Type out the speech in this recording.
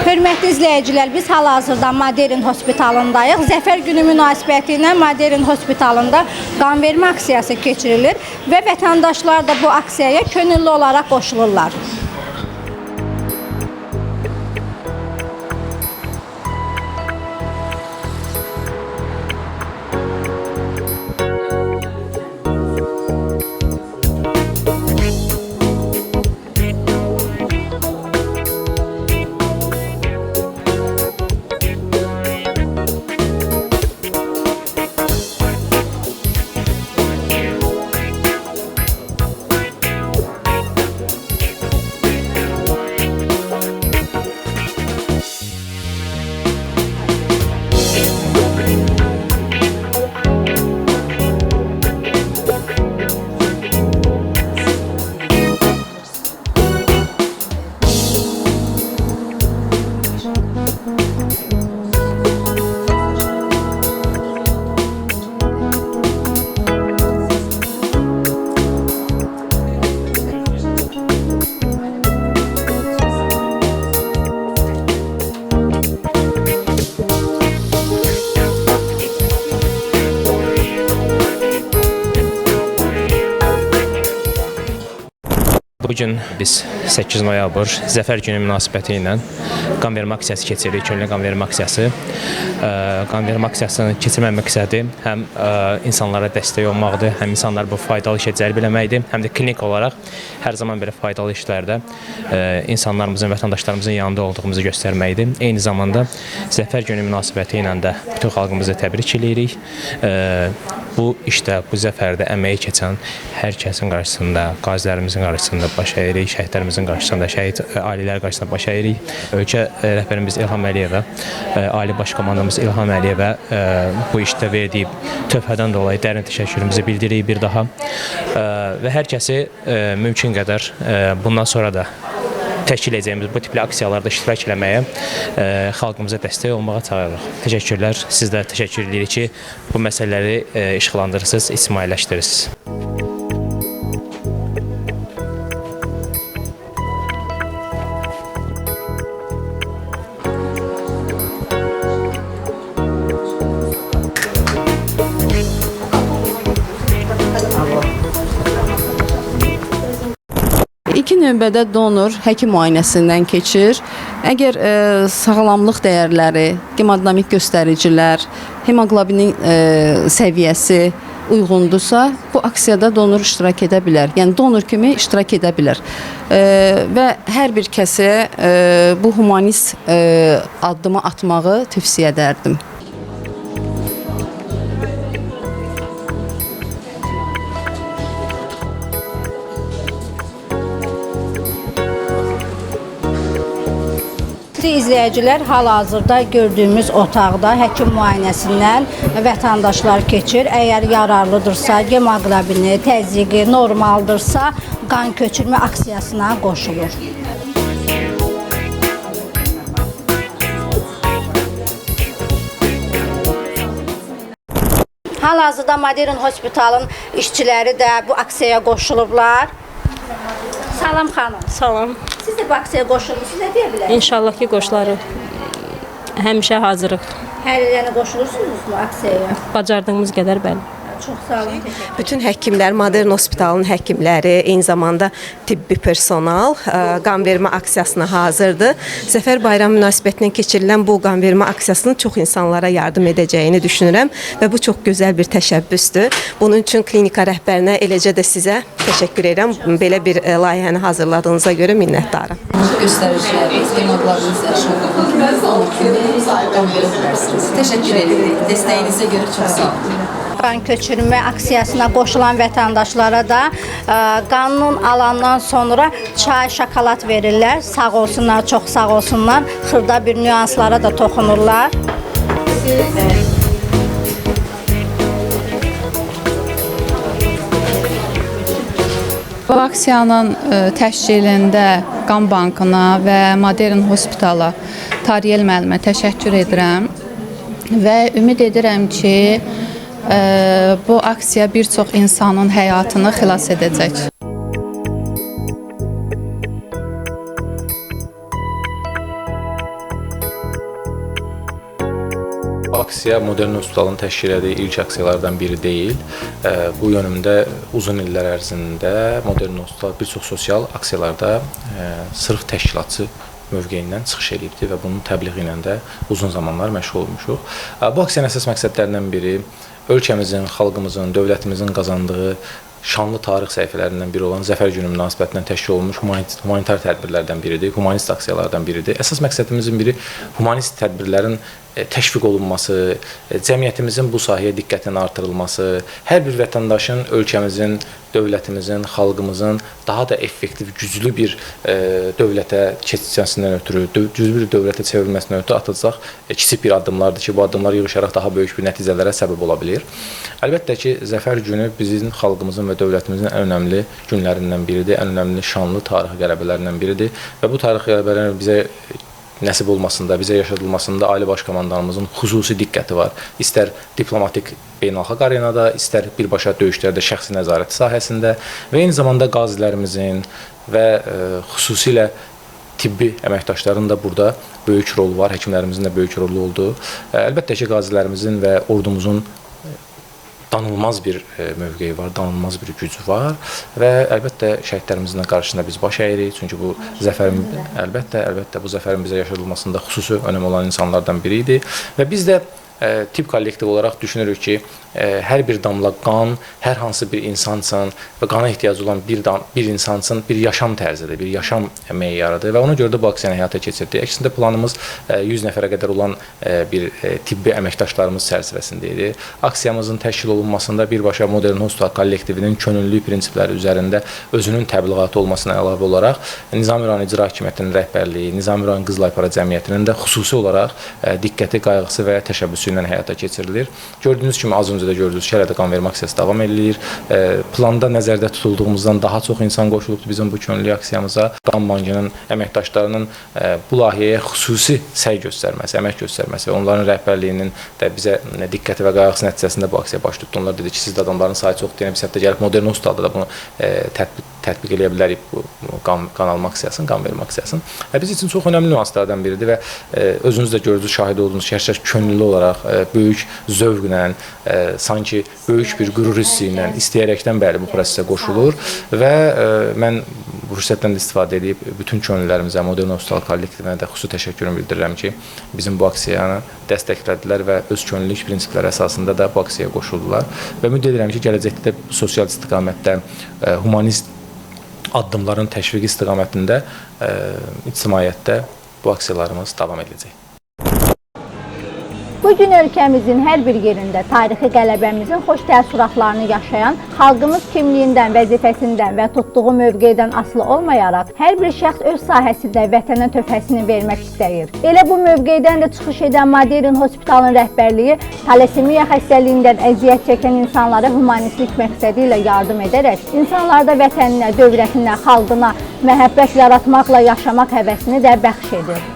Hörmətli izləyicilər, biz hal-hazırda Modern Hospitalındayıq. Zəfər günü münasibəti ilə Modern Hospitalında qan vermə aksiyası keçirilir və vətəndaşlar da bu aksiyaya könüllü olaraq qoşulurlar. Bugün biz 8 noyabr Zəfər günü münasibəti ilə qan vermə aksiyası keçiririk, könüllü qan vermə aksiyası. Qan vermə aksiyasını keçirmə məqsədi həm insanlara dəstək olmaqdır, həm insanları bu faydalı işə cəlb eləməkdir, həm də klinik olaraq hər zaman belə faydalı işlərdə insanlarımızın, vətəndaşlarımızın yanında olduğumuzu göstərməkdir. Eyni zamanda Zəfər günü münasibəti ilə də bütün xalqımızı təbrik eləyirik. Bu işdə, bu zəfərdə əməyi keçən hər kəsin qarşısında, qazilərimizin qarşısında baş əyirik, şəhidlərimizin qarşısında, şəhid ailələr qarşısında baş əyirik. Ölkə rəhbərimiz İlham Əliyevə, Ali Baş Komandanımız İlham Əliyevə bu işdə verdiyi töhfədən dolayı dərin təşəkkürümüzü bildiririk bir daha. Və hər kəsi mümkün qədər bundan sonra da təşkil edəcəyimiz bu tipli aksiyalarda iştirak eləməyə, xalqımıza dəstək olmağa çağırırıq. Təşəkkürlər. Siz də təşəkkür edirik ki, bu məsələləri işıqlandırırsınız, ictimailəşdirirsiniz. İki növbədə donor həkim müayinəsindən keçir. Əgər sağlamlıq dəyərləri, hemodinamik göstəricilər, hemoqlobinin səviyyəsi uyğundursa, bu aksiyada donor iştirak edə bilər. Yəni donor kimi iştirak edə bilər. Və hər bir kəsə bu humanist addımı atmağı tövsiyə edərdim. İzləyicilər, hal-hazırda gördüyümüz otaqda həkim müayinəsindən vətəndaşlar keçir. Əgər yararlıdırsa, hemoqlobini, təzyiqi normaldırsa, qan köçürmə aksiyasına qoşulur. Hal-hazırda Modern Hospitalın işçiləri də bu aksiyaya qoşulublar. Salam xanım. Salam. Siz də bu aksiyaya qoşulmuşsunuz, nə deyə bilərsiniz? İnşallah ki, qoşularıq. Həmişə hazırıq. Hər il yəni qoşulursunuzmu aksiyaya? Bacardığımız qədər, bəli. Çox sağ olun. Bütün həkimlər, Modern Hospitalın həkimləri, eyni zamanda tibbi personal qan vermə aksiyasına hazırdır. Zəfər Bayramı münasibətilə keçirilən bu qan vermə aksiyasının çox insanlara yardım edəcəyini düşünürəm və bu çox gözəl bir təşəbbüsdür. Bunun üçün klinika rəhbərinə, eləcə də sizə təşəkkür edirəm. Belə bir layihəni hazırladığınıza görə minnətdarım. Göstəriciləriniz, hemoqlobininiz yaxşı olduğu kimi, donor kimi qan verə bilərsiniz. Təşəkkür edirik. Dəstəyinizə görə çox sağ olun. Qan köçürmə aksiyasına qoşulan vətəndaşlara da qanun alandan sonra çay, şokolad verirlər. Sağ olsunlar, çox sağ olsunlar. Xırda bir nüanslara da toxunurlar. Bu aksiyanın təşkilində Qan Bankına və Modern Hospitala Tariyel müəllimə təşəkkür edirəm və ümid edirəm ki, bu aksiya bir çox insanın həyatını xilas edəcək. aksiya Modern Hospitalın təşkil etdiyi ilk aksiyalardan biri deyil. Bu yönümdə uzun illər ərzində Modern Hospital bir çox sosial aksiyalarda sırf təşkilatçı mövqeyindən çıxış eləyibdi və bunun təbliği ilə də uzun zamanlar məşğul olmuşuq. Bu aksiyanın əsas məqsədlərindən biri ölkəmizin, xalqımızın, dövlətimizin qazandığı şanlı tarix səhifələrindən biri olan Zəfər Günü münasibətilə təşkil olunmuş humanitar tədbirlərdən biridir, humanist aksiyalardan biridir. Əsas məqsədimizin biri humanist tədbirlərin təşviq olunması, cəmiyyətimizin bu sahəyə diqqətinin artırılması, hər bir vətəndaşın ölkəmizin, dövlətimizin, xalqımızın daha da effektiv, güclü bir dövlətə keçməsindən ötürü, güclü bir dövlətə çevrilməsindən ötürü atılacaq kiçik bir addımlardır ki, bu addımlar yığışaraq daha böyük bir nəticələrə səbəb ola bilir. Əlbəttə ki, Zəfər Günü bizim xalqımızın və dövlətimizin ən önəmli günlərindən biridir, ən önəmli şanlı tarixi qələbələrindən biridir və bu tarixi qələbələrin bizə nəsib olmasında, bizə yaşadılmasında Ali Baş Komandanımızın xüsusi diqqəti var. İstər diplomatik beynəlxalq arenada, istər birbaşa döyüşlərdə şəxsi nəzarəti sahəsində və eyni zamanda qazilərimizin və xüsusilə tibbi əməkdaşların da burada böyük rolu var, həkimlərimizin də böyük rolu oldu. Əlbəttə ki, qazilərimizin və ordumuzun danılmaz bir mövqeyi var, danılmaz bir gücü var və əlbəttə şəhidlərimizin də qarşısında biz baş əyirik. Çünki bu zəfərin əlbəttə bu zəfərin bizə yaşadılmasında xüsusi önəmi olan insanlardan biri idi və biz də tibb kollektivi olaraq düşünürük ki, hər bir damla qan, hər hansı bir insan üçün və qana ehtiyacı olan bir insan üçün bir yaşam tərzidir, bir yaşam meyarıdır və ona görə də bu aksiyanı həyata keçirdik. Əksində planımız 100 nəfərə qədər olan bir tibbi əməkdaşlarımız çərçivəsində idi. Aksiyamızın təşkil olunmasında birbaşa Modern Hospital kollektivinin könüllülük prinsipləri üzərində özünün təbliğatı olmasına əlavə olaraq Nizami rayon İcra Hakimiyyətinin rəhbərliyi, Nizami rayon Qızılaypara Cəmiyyətinin də xüsusi olaraq diqqəti, qayğısı və təşəbbüsü ilə həyata keçirilir. Gördüyünüz kimi, az öncə də gördüyünüz ki, hələ də qan vermə aksiyası davam edilir. Planda nəzərdə tutulduğumuzdan daha çox insan qoşulubdur bizim bu könüllü aksiyamıza. Qan bankının əməkdaşlarının bu layihəyə xüsusi səy göstərməsi, əmək göstərməsi və onların rəhbərliyinin də bizə diqqəti və qayğısı nəticəsində bu aksiya baş tutdu. Onlar dedi ki, siz də adamların sayı çoxdur, yəni biz hətta gəlib Modern Hospitalda da bunu tətbiq eləyə bilərik, bu qan alma aksiyasını, qan vermə aksiyasını. Biz üçün çox önəmli nüanslardan biridir və özünüz də gördünüz, şahid oldunuz ki, hər şey könüllü olaraq böyük zövqlə, sanki böyük bir qürur hissi ilə, istəyərəkdən bəli bu prosesə qoşulur və mən bu fürsətdən də istifadə edib bütün könüllülərimizə, Modern Hospital kollektivinə də xüsusi təşəkkürümü bildirirəm ki, bizim bu aksiyanı dəstəklədilər və öz könüllülük prinsipləri əsasında da bu aksiyaya qoşuldular və ümid edirəm ki, gələcəkdə də sosial istiqamətdə humanist addımların təşviqi istiqamətində ictimaiyyətdə bu aksiyalarımız davam ediləcək. Bu gün ölkəmizin hər bir yerində tarixi qələbəmizin xoş təəssüratlarını yaşayan, xalqımız kimliyindən, vəzifəsindən və tutduğu mövqedən asılı olmayaraq, hər bir şəxs öz sahəsində vətənə töhfəsini vermək istəyir. Elə bu mövqedən də çıxış edən Modern Hospitalın rəhbərliyi talasemiya xəstəliyindən əziyyət çəkən insanlara humanistlik məqsədi ilə yardım edərək, insanlarda vətəninə, dövlətinə, xalqına məhəbbət yaratmaqla yaşamaq həvəsini də bəxş edir.